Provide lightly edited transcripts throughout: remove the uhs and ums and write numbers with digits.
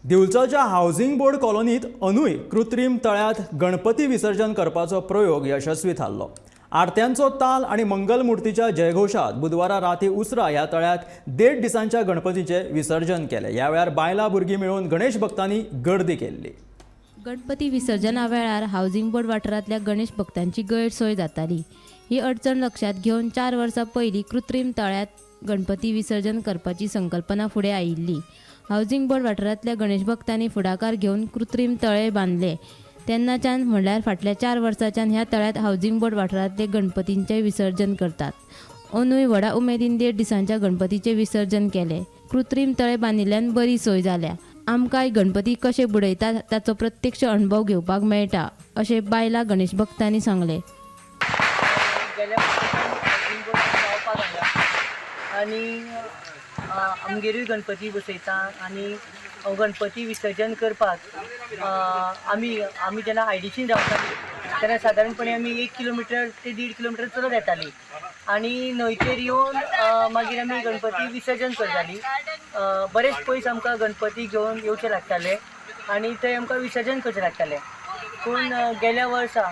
दिवचलच्या housing board कॉलनीत अनूय कृत्रीम तळ्यांत गणपती विसर्जन करपाचो प्रयोग यशस्वी थारलो. आरत्यांचो ताल आनी मंगलमुर्तीच्या जयघोशात बुधवारा राती उसरा ह्या तळ्यांत 1.5 दिसांच्या गणपतीचें विसर्जन केलें. ह्या वेळार बायलां भुरगीं मेळून गणेश भक्तांनी गर्दी केल्ली. गणपती विसर्जना वेळार हावसिंग बोर्ड वाठारांतल्या गणेश भक्तांची गैरसोय जाताली. ही अडचण लक्षांत घेवन 4 वर्सां पयलीं कृत्रीम तळ्यांत गणपती विसर्जन करपाची संकल्पना फुडें आयिल्ली. हावसिंग बोर्ड वाठारांतल्या गणेश भक्तांनी फुडाकार घेवन कृत्रीम तळे बांदले. तेन्नाच्यान म्हणल्यार फाटल्या 4 वर्सांच्यान ह्या तळ्यांत हावसिंग बोर्ड वाठारांतले गणपतींचें विसर्जन करतात. अंदूय व्हडा उमेदीन 1.5 दिसांच्या गणपतीचें विसर्जन केलें. कृत्रीम तळे बांदिल्ल्यान बरी सोय जाल्या. आमकांय गणपती कशे बुडयतात ताचो प्रत्यक्ष अणभव घेवपाक मेळटा, अशें बायलां गणेश भक्तांनी सांगलें. गेल्या वर्साच्यान हावसिंग बोर्डान रावपाक हांगा आनी आमगेरूय गणपती बसयता आनी गणपती विसर्जन करपाक आमी आमी जेन्ना आयडीसीन रावतालीं तेन्ना सादारणपणे आमी 1 किलोमिटर ते 1.5 किलोमिटर चलत येतालीं आनी न्हंयचेर येवन मागीर आमी गणपती विसर्जन करतालीं. बरेच पयस आमकां गणपती घेवन येवचें लागतालें आनी थंय आमकां विसर्जन करचें लागतालें. पूण गेल्या वर्सा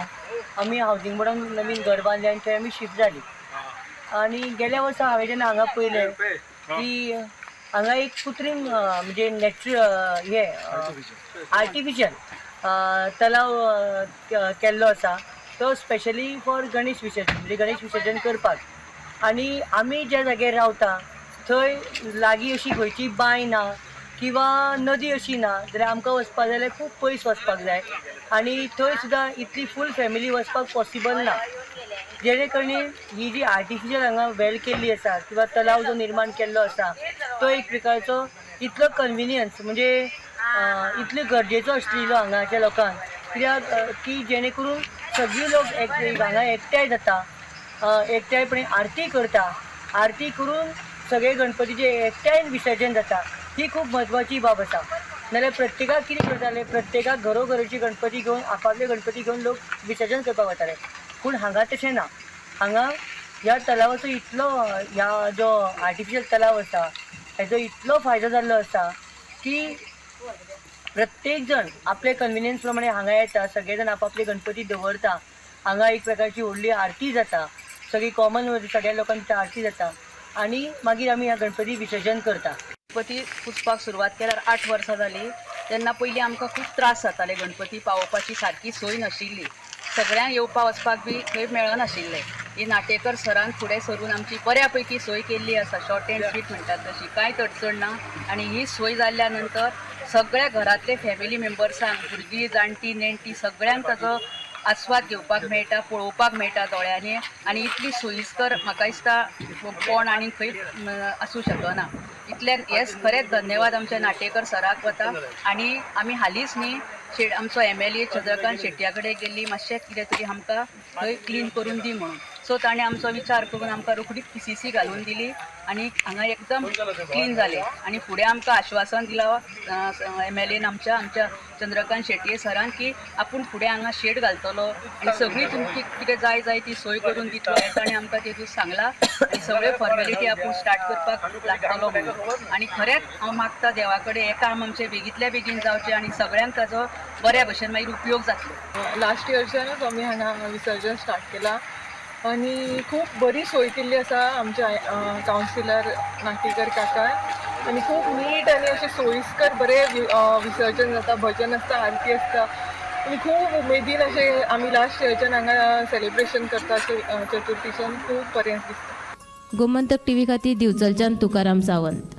आमी हावसिंग बोर्डान नवीन घर बांदलें आनी थंय आमी शिफ्ट जालीं आनी गेल्या वर्सा हांवें जेन्ना हांगा पळयलें की हांगा एक कृत्रीम, म्हणजे नॅचरल हे आर्टिफिशियल तलाव केल्लो आसा, तो स्पेशली फॉर गणेश विसर्जन, म्हणजे गणेश विसर्जन करपाक. आनी आमी ज्या जाग्यार रावता थंय लागीं अशी खंयची बांय ना किंवा नदी अशी ना, जाल्यार आमकां वचपाक जाल्यार खूब पयस वचपाक जाय आनी थंय सुद्दां इतली फूल फॅमिली वचपाक पॉसिबल ना. जेणे करून ही जी आर्टिफिशियल हांगा वेल केल्ली आसा किंवा तलाव जो निर्माण केल्लो आसा, तो एक प्रकारचो इतलो कन्विनियन्स, म्हणजे इतलो गरजेचो आशिल्लो हांगाच्या लोकांक, कित्याक की जेणे करून सगळी लोक एक हांगा एकठांय जाता, एकठांयपणी आरती करता, आरती करून सगळे गणपतीचे एकठांय विसर्जन जाता. ही खूब म्हत्वाची बाब आसा. नाल्यार प्रत्येकाक कितें करताले, प्रत्येकाक घरोघरोची गणपती घेवन, आपापले गणपती घेवन लोक विसर्जन करपाक वताले. पूण हांगा तशें ना. हांगा ह्या तलावाचो इतलो, ह्या जो आर्टिफिशियल तलाव आसा हेजो इतलो फायदो जाल्लो आसा की प्रत्येक जण आपले कन्विनियन्स प्रमाणे हांगा येता, सगळे जाण आपापले गणपती दवरता. हांगा एक प्रकारची व्हडली आरती जाता, सगळी कॉमन सगळ्या लोकांची आरती जाता आनी मागीर आमी ह्या गणपती विसर्जन करता. गणपती पुजपाक सुरवात केल्यार 8 वर्सां जालीं. तेन्ना पयलीं आमकां खूब त्रास जाताले. गणपती पावोवपाची सारकी सोय नाशिल्ली. सगळ्यांक येवपा वचपाक बी थंय मेळनाशिल्लें. ही नाटेकर सरान फुडें सरून आमची बऱ्या पैकी सोय केल्ली आसा. शॉर्ट अँड स्वीट म्हणटात तशी, कांयच अडचण ना. आनी ही सोय जाल्ल्या नंतर सगळ्या घरांतले फॅमिली मेंबर्सांक, भुरगीं, जाणटीं, नेणटीं, सगळ्यांक ताचो आस्वाद घेवपाक मेळटा, पळोवपाक मेळटा दोळ्यांनी. आनी इतली सोयीस्कर म्हाका दिसता कोण आनी खंय आसूं शकना. इतल्यान हेच खरेंच धन्यवाद आमच्या नाटेकर सराक वता. आनी आमी हालींच न्ही आमचो एमएलए चंद्रकांत शेट्या कडेन गेल्ली, मातशें कितें तरी आमकां थंय क्लीन करून दी म्हणून. सो ताणें आमचो विचार करून आमकां रोखडीच पीसीसी घालून दिली आनी हांगा एकदम क्लीन जालें. आनी फुडें आमकां आश्वासन दिलां एमएलएन आमच्या आमच्या चंद्रकांत शेटये सरान की आपूण फुडें हांगा शेड घालतलो आनी सगळी तुमची कितें जाय जाय ती सोय करून दितलो, हें ताणें आमकां तेतून सांगलां. आनी सगळे फॉर्मेलिटी आपूण स्टार्ट करपाक लागतलो म्हणून. आनी खरेंच हांव मागता देवा कडेन, हें काम आमचें बेगींतल्या बेगीन जावचें आनी सगळ्यांक ताचो बऱ्या भशेन मागीर उपयोग जातलो. लास्ट इयरच्यानूच आमी हांगा विसर्जन स्टार्ट केलां आनी खूब बरी सोय केल्ली आसा आमच्या कावन्सिलर नाटेकर काकान. आनी खूब नीट आनी अशें सोयीस्कर बरें विसर्जन जाता, भजन आसता, आरती आसता आनी खूब उमेदीन अशें आमी लास्ट इयरच्यान हांगा सेलिब्रेशन करता अशें चतुर्थीच्यान. खूब बरें दिसता. गोमंतक टीव्ही खातीर दिवचलच्यान तुकाराम सावंत.